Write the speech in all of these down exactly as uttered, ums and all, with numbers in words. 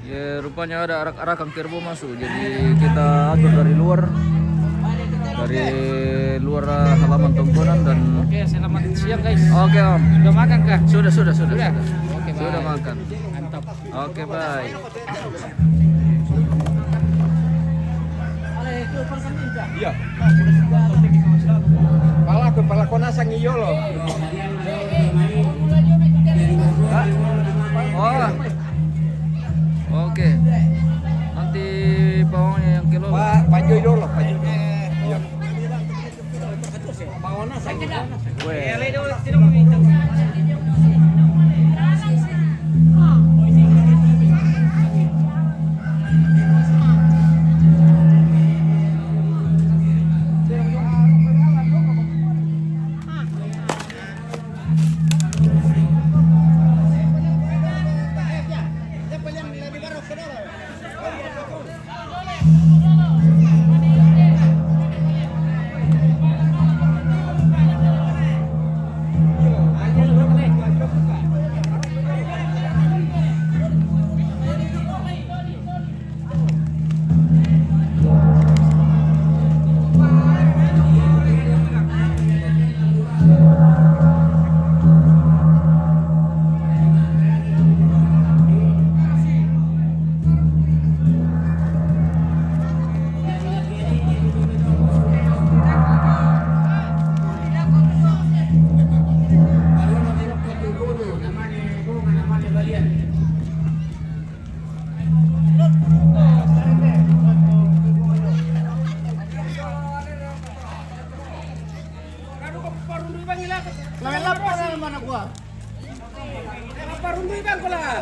Ya, rupanya ada arak-arakan kerbau masuk. Jadi kita atur dari luar, dari luar, eh, halaman tongkonan dan... Oke, selamat siang, guys. Oke, Om. Sudah makan kah? Sudah, sudah, sudah, sudah. Sudah? Oke, sudah makan. Mantap. Oke, baik. Iya. Pala ko, pala ko nasang iyo lo. Hah? Oh. Oke. Nanti pawangnya yang kilo. Pak, Pak Joy dulu, Pak Joy. Iya. Weh.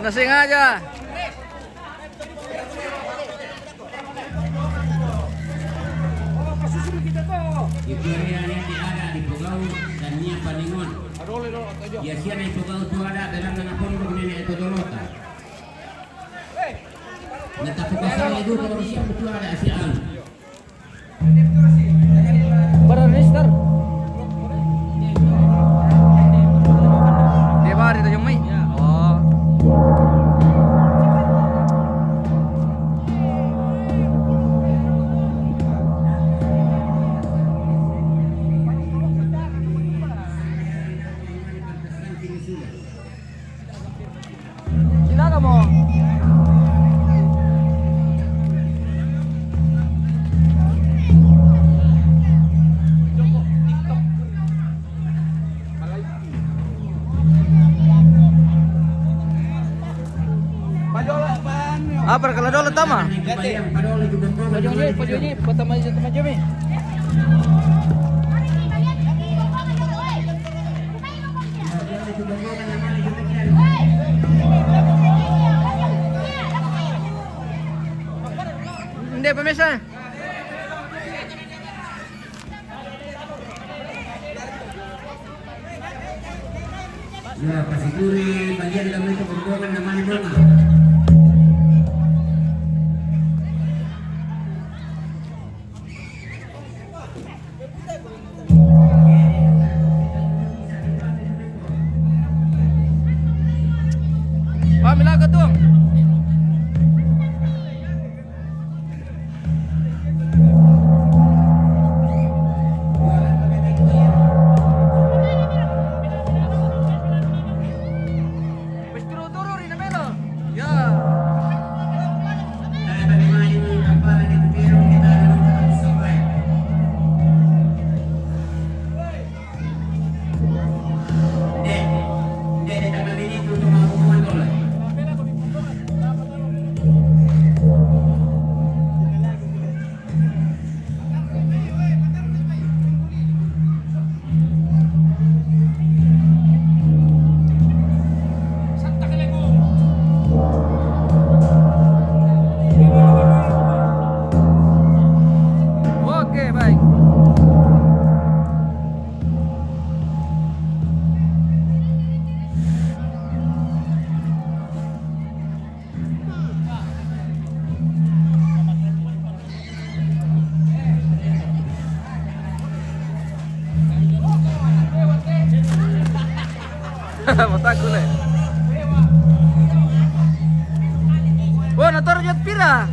Nasi ngaja. Di Korea ni ti ada di Pogau dan nia paningon. Ya sia na i Pogau tu ada dalam nana pondok nene itu dolota. Na tapi kasar itu kalau sia tu ada si Al. Bara register. Dia baru itu Jumai. Oh. Silakan mo. Apa kalau dolo tama? Pajoni, pajoni, patama ija tama jami. Nde pamesa. Ya, pasituri bagian dalam itu rombongan namanya Dona. Pamila ketung. Pasturu turu ri na melo. Ya. Oke, baik. Mataku le. Ya,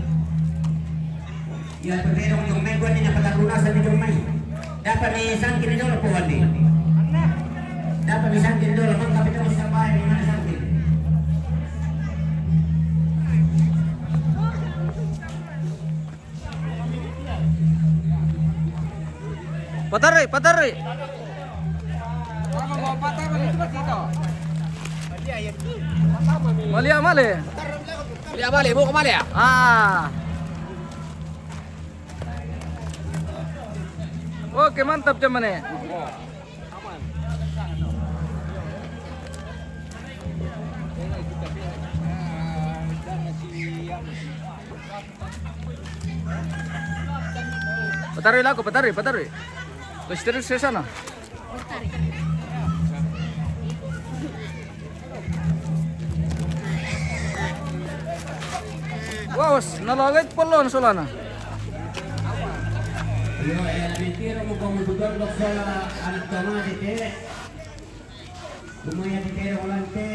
pero dong, dong, may buwan ni napatalunasan ni dong may. Dapat may sangkin ni dong po ni. Dapat may sangkin dong, magkapit ako sa bahay, may mga sangkin. Patari, patari. Mali, ah, mali. Mali, ah, mali. Mau kemana ya? Ah. Oke, mantap, cuman ya. Patari lako, patari, patari. Terus, terus ke sana. Wawas, nalagay pala na sala na. Iyo, eh, nabitiro mo kung magdudok sa anak ka nga, dite. Kumaya di terong lante.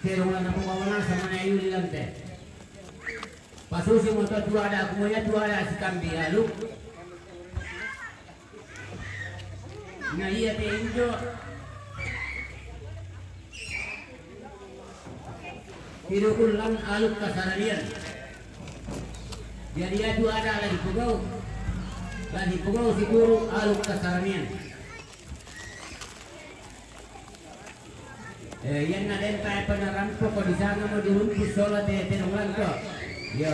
Terong lante po kawana sa mana yuli lante. Pasusi mo to tuwada, kumaya tuwada si kambi, lalu. Na iya te injo. Tidukul lang aluk kasaranian. Jadi atu ada lagi pugau. Lagi pugau si guru aluk kasaranian. Eh, yan na den tayo pa na rampo ko di sana mo di rumpi sola te tenong lang to. Yo.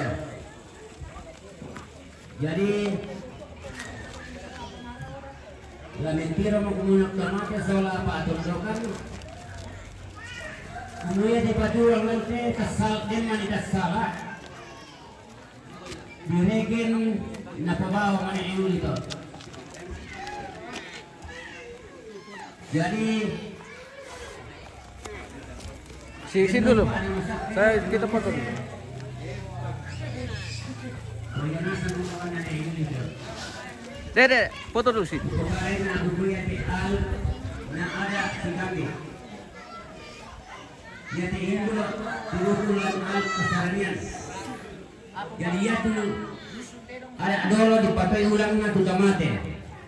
Jadi, lamentiro mo kumunak ka mate sola apa atundokan. Anu ya di patulang lante kasal den mani kasala. Diregen napabawa mani iuli to. Jadi, si, si dulu. Saya, kita foto dulu. Dede, foto dulu sih. Jadi iya tu ada dolo dipatoi ulangna tu tamate.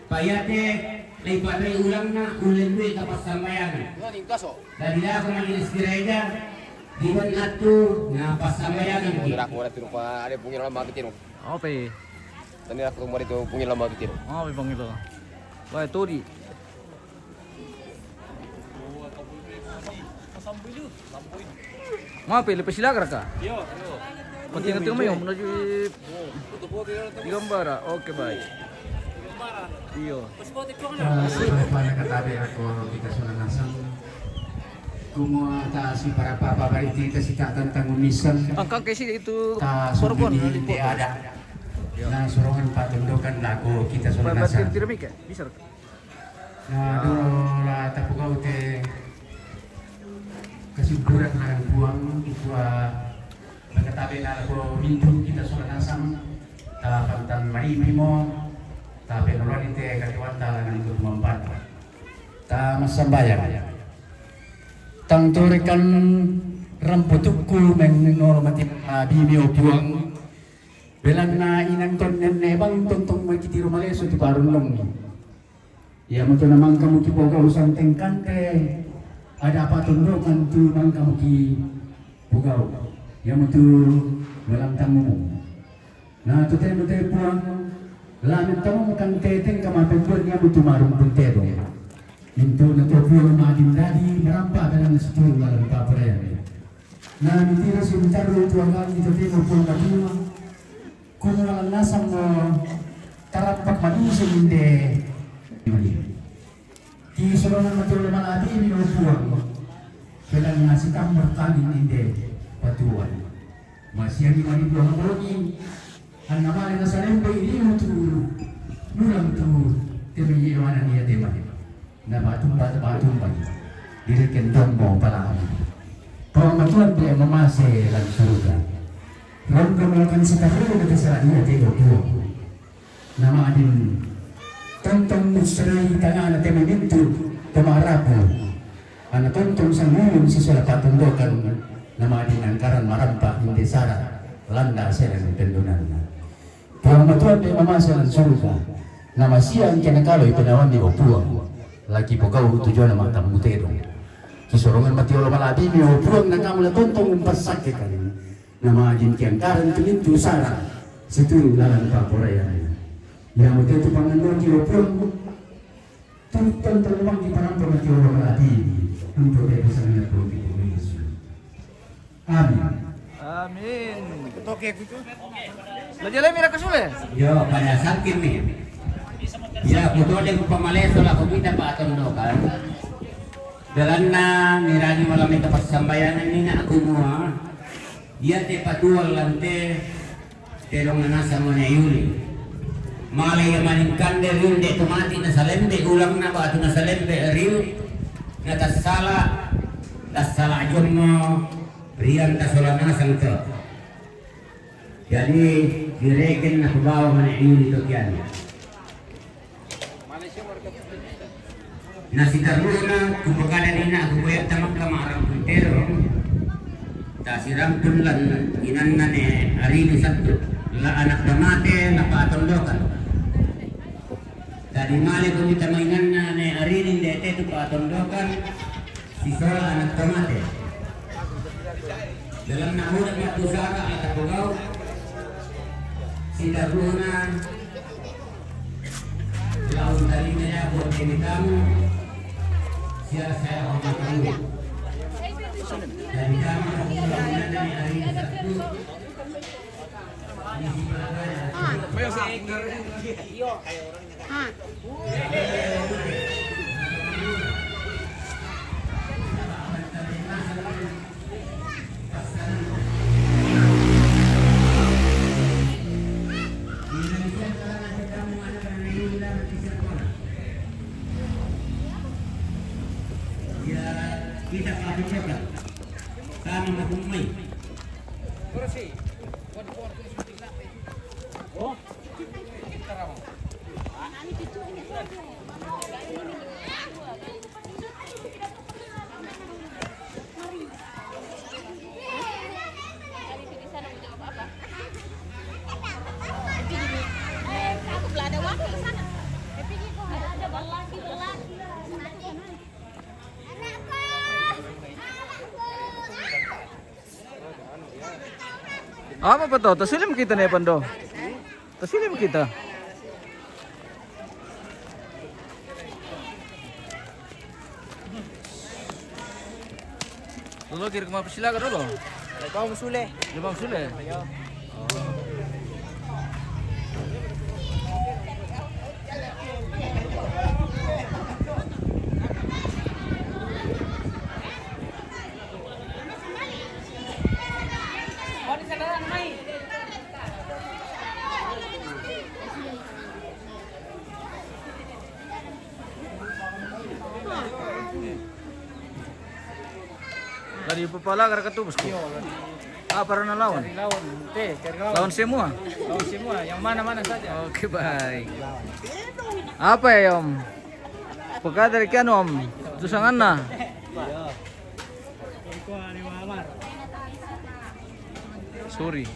Payate na ipatoi ulangna ullen dui kapassambayangan. Dari dalam majelis gereja di attu na passambayangan ki. Aku ada tiru pa ada pungi lama tu tiru. Apa? Tadi aku kemarin tu pungi lama tu tiru. Apa panggil tu? Wah, tu di. Mape, lepas silakan ka? Iyo. Pati nga tingin mo yun, muna di gambara. Oke, baik. Iyo. Ah, sa pagpapala katabi ako, kita sa nanasang. Kumuha ta si para papa bari kita si tatang tangumisan. Ang kang kasi itu ta sumbini hindi ada. Na surungan patundukan lako kita sa nanasang. Bisa. Na dolo la tapugau te kasimpulan na Puang, ikua nakatabe na lako mintu kita sola nasang, ta pantang maribi mo, ta penoloni te katuanta na ikut mampan. Ta massambayang. Tang torekan ramputukku mengenol mati nabi mio Puang. Belanna inang ton nenne bang tontong makitiru malesu tu parunlongi. Iamotu na mangka mukipogau santeng kante, ada patondokan tu mangka mukipogau. Iamotu melantangmu. Na totemo te Puang, lamen tamu kante tengka mapembuat iamotu marung puntedong. Mintu na to Puang madin dadi merampa dalam situru lalu paperean. Na mitiro si mitaru tu agang di totemo Puang Matua. Kuno lalang nasang mo tarampak manusia inde. Ki solongan matua malati mi no Puang. Pelang nasi tambah kami inde patuan. Masiangi mani Puang Matua. Anna male nasalembo ilimu tu. Nulang tu. Temi iwana nia tema. Na batumba, batumba. Diri kendong mo palahan. Pamatuan dia mamase lan surga. Ron kemelakan sekarang kita serahnya tega Puang. Nama adin. Tontong musrai tangana tema mintu. Tema rabu. Ana tontong sangulun siswa patundokan. Nama adin angkaran marampa inde sara. Landa' se'ra tendunanna. Puang Matuan de' mamase lan suruga, na masiang ke nakalo i penawanni, o Puang, la kipogau' tu jona ma'tammu tedong. Kisorongan mati olo mala'bimu, o Puang, na kamu la tontong umpassakkeki, na ma'jing kiangkaran tu mintu' sara situru' lalan pa'poraianna. Iamote tu pangandoki, o Puang, Tuntun terumang di parang pengertian orang lagi untuk bebas dengan Tuhan Yesus. Amin. Amin. Oke, gitu. Lah, jalan mira kasule. Yo, pada sakin nih. Ya, kutu ada pamaleso lah, kita Pak Tondokan. Dalanna mirani malam itu pas sambayangan ini nak aku mua. Iya te patual lante. Tedong na nasang mane' Yuli. Male ia maning kande riu nde' to mati' nasalembe' ulangna batu nasalembe' riu, na tassala, tassala jommo rianta sola nasang to. Jadi direken na kubawa mane' Yuli to kian. Na sitarru'na kupokada nina' kuboya' tamakka ma'rampun tero, tasirampun lan inanna ne Arini sattu, la anak damate na pa'tondokan. Tadi male kumi tama inanna ne Arini nde' te tu pa'tondokan, sisola anak damate. Dalam namuda matu sara atau pegau, sitarru'na Laun tadi mena buat ini kamu, siapa saya orang kamu. Dari kamu, dari hari Sabtu. Apa pa to? Tasulim kita ne pando. Tasulim kita. Dulu kiri kemana, persilakan dulu. Lepas sule. Lepas sule. Lari pepala gara ketu bosku. Apa rana lawan? Cari lawan, teh, cari lawan. Lawan semua? Lawan semua, yang mana-mana saja. Oke, baik. Apa ya, Om? Pekada dari kian, Om. Tusanganna. Sorry.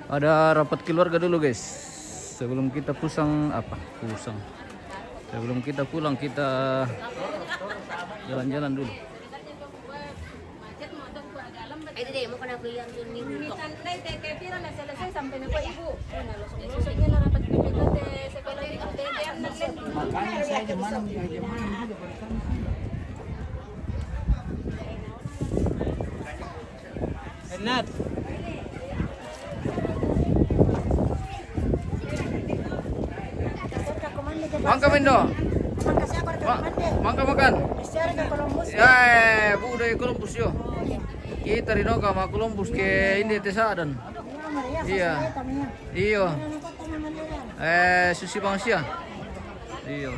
Ada rapat keluarga dulu, guys. Sebelum kita pusang, apa? Pusang. Sebelum kita pulang, kita jalan-jalan dulu. Itu deh, mau kena kuliah tuh nih. Ini kan, nah, itu kayak pira, nah, selesai sampai, nah, kok ibu? Oh, nah, langsung besoknya lah rapat P P K T sekolah di P T N, nah, kan. Makanya saya gimana, gimana juga bertemu. Enat. Mangka mendo. Ma-, mangka makan. Ya, eh, bu dari Columbus yo. Ita ri Noka ma Columbus ke inde te sadan. Iya. Iyo. Eh, susi bangsia. Iyo.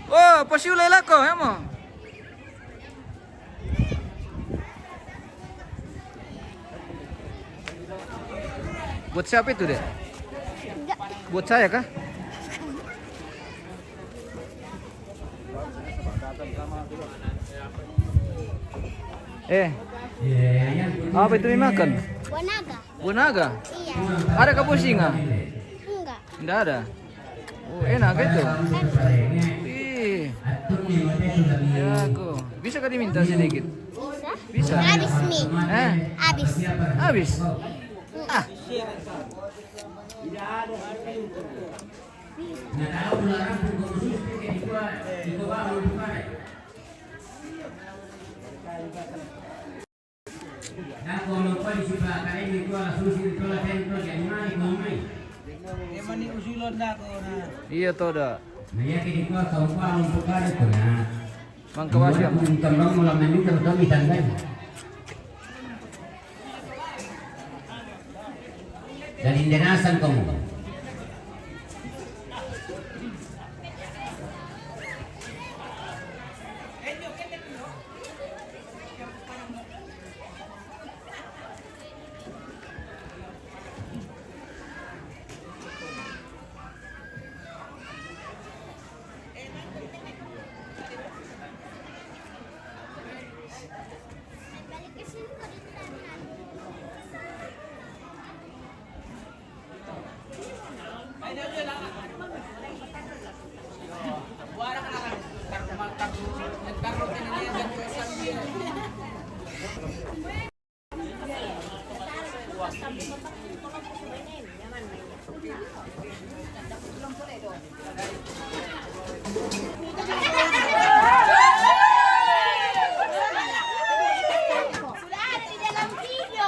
Oh, pasiu lai lako, emo. Buat siapa itu, Dek? Buat saya kah? Eh, apa itu dimakan? Buah naga. Buah naga? Iya. Ada kapusinga? Enggak. Enggak ada. Oh, enak itu. Ih. Jago. Bisa kah diminta sedikit? Bisa. Bisa. Habis mi. Eh? Habis. Habis. Ah. Iya, toda. Mangka wasiam. Dan indenasan kamu. Sudah ada di dalam video.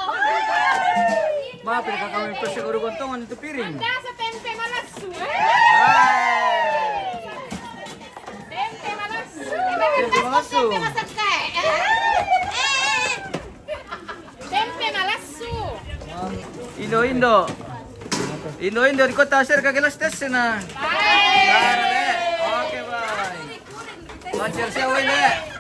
Maaf ya, kakak, main pesek udah gontongan itu piring. Anda setempe malassu, eh? Hai. Tempe malassu. Tempe malassu. Tempe malassu. Tempe malassu. Indo, Indo. Indo, Indo di kota ser ka gelas tes na. Oke, bye. Pacar siapa ini?